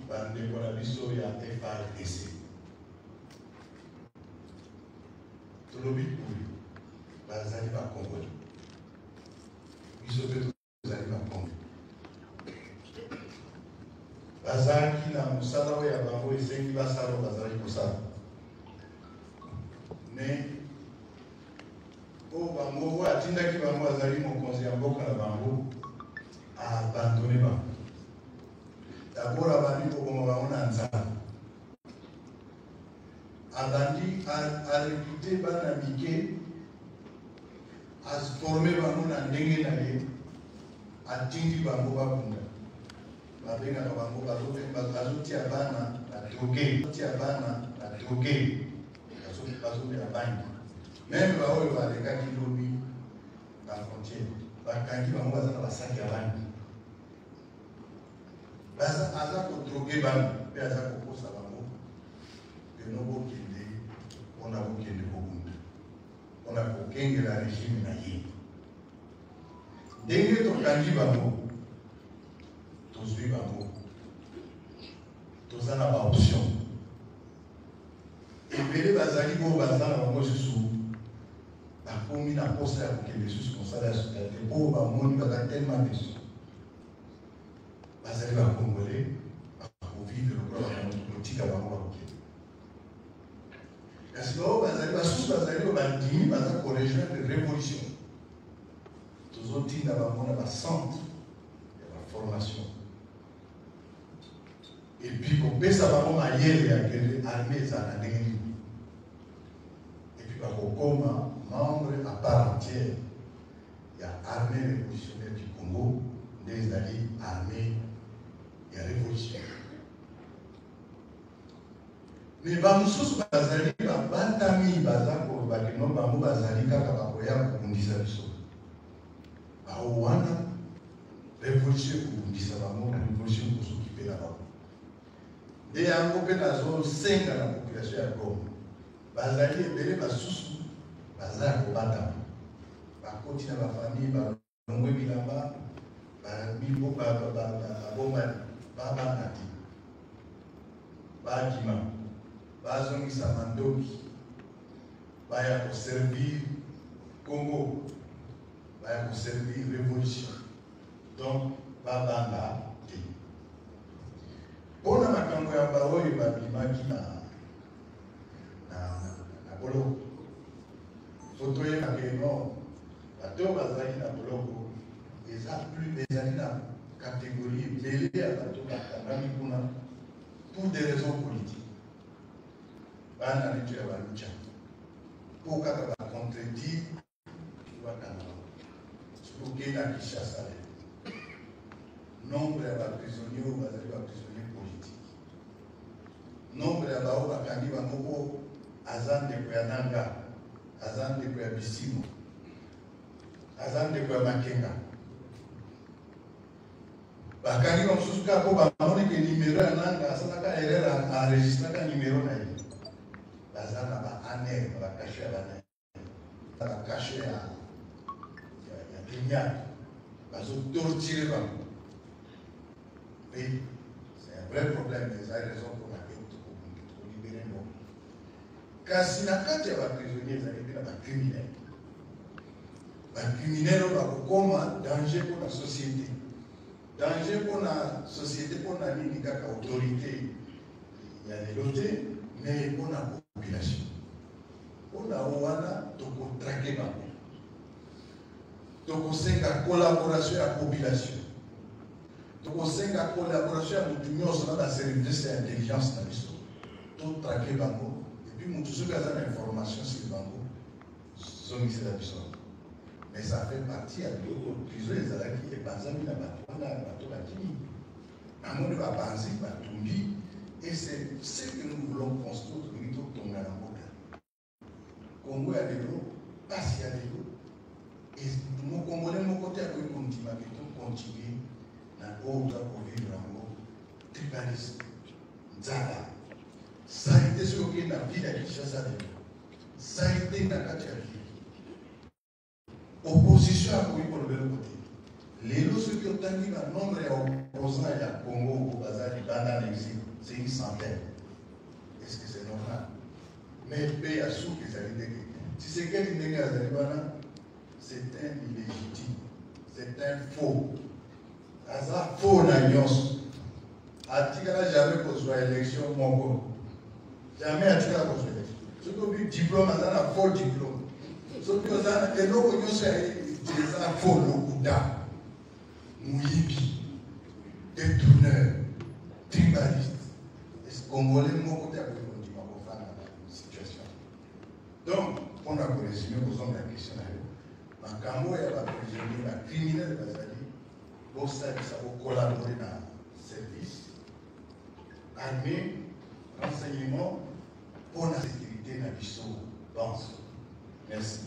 bandeko na biso ya FARDC. Tolobi boye, bazali ba Congolais, biso mpe tozali ba Congolais. Bazalaki na mosala oyo ya bango esengi basala oyo bazalaki kosala, mais oyo bango oyo atindaki bango azali mokonzi ya mboka na bango, aabandone bango. D'abord abandi koboma bango na nzala, abandi arekrute bana mike, aforme bango na ndenge na ye, atindi bango babunda. Babengaka bango, bazotia bana na drogue, tia bana na drogue, bazomela bangi. Meme baoyo balekaki lobi na frontière, bakangi bango, baza na basaki ya bangi. Aza kodroge bana mpe aza kokosa bango bino bokende mpona bokende kobunda mpona kokengela regime na ye. Ndenge tokangi bango, tozwi bango, toza na baoption ebele. Bazali oyo baza na bango lisusu, bakomi na posa ya kokende lisusu mosala ya soda te, mpo bamoni baza tellement desu. Bazali bacongolais, bakovivre lokola kotika bango bakokende. Kasi baoyo bazali basusu, bazali oyo bandimi, baza korejoindre révolution, tozotinda bango na bacentre ya baformation et puis kopesa bango mayele ya kende armée ezalaka ndenge nini, et puis bakokoma membre à part entière ya Armée révolutionnaire du Congo, nde ezali armée ya révolution. Mais bamosusu bazali babatami, baza koloba kino bango bazali kaka bakoya kobundisa biso. Bao wana, révolution ekobundisa bango, révolution ekosokipela bango. Nde yango mpe nazosenga na population ya Goma, bazali ebele, basusu baza ya kobatama, bakoti na bafamille, balongwe bilamba, babombani, babanga te, bakima, bazongisa mandoki, baya koservir Congo, baya koservir révolution. Donc babanga te. Mpona makambo ya baoyo babimaki na boloko, fo toyeba ke non, bato oyo bazalaki na boloko eza plus, ezali na catégorie ebele ya bato bakangami kuna pour des raisons politiques. Bana neti ya balucha, mpo kaka bacontredire, bakanga bango. Soki okei na Kinshasa lelo, nombre ya baprisonnier oyo bazali baprisonnier politique, nombre ya baoyo bakangi bango mpo aza ndeko ya Nanga, aza ndeko ya Bisimo, aza ndeko ya Makenga, bakangi bamosusu kaka mpo bamoni ke nimero ya Nanga, asalaka erreur, enregistraka nimero na ye. Baza na ba aner, na bakashe ya bana, na bakashe ya demiak, bazotortire bango. Mpe c'est un vrai problème, eza raison pour laquelle tokolibere mboka. Kasi na kati ya baprisonnier ezali mpe na bacriminel, bacriminel oyo bakokoma danger mpo na société. Danger mpo na société mpo na nini? Kaka autorité ya lelo te, mais mpo na population. Mpo na wana tokotrake bango, tokosenga collaboration ya population, tokosenga collaboration ya motu nyonso na baservice ya intelligence na biso. Totrake bango, et puis motu soki aza na information sur bango, zongisela biso. Mais ça fait partie ya biloko. Prison ezalaki epanzami na bato wana, bato bakimi, namoni bapanzi, batumbi. Et c'est ce que nous voulons construire. Tolingi totonga na mboka Kongo ya lelo. Pasi ya lelo, mokongole moko te akoki kondima ke tocontinue na oyo toza kovivre yango: tribalisme, nzala, saleté. Soki okei na ville ya Kinshasa lelo, saleté na kati ya ville, opposition akoki koloba eloko te. Lelo soki otangi banombre ya opposant ya Congo oyo baza libanda Libanda na exil, c'est une centaine. Est-ce que c'est normal? Mais mpe ya suki ezali ndenge Tshisekedi, ndenge azali wana, c'est un illégitime, c'est un faux, aza faux na nyonso. Atikala jamais kozwa élection moko, jamais atikala kozwa élection. Soki obi diplôme, aza na faux diplôme. Soki oza na eloko nyonso ya eza faux, lokuta, moyibi, détourneur, tribaliste. Congolais moko te akoki kondima kofanda na situation. Donc, mpona korésumer, kozonga question na yo, makambo ya baprisonnier, bacriminel bazali, bosalisa, bocollaborer na service, armée, renseignement, mpona sécurité na biso banso. Merci.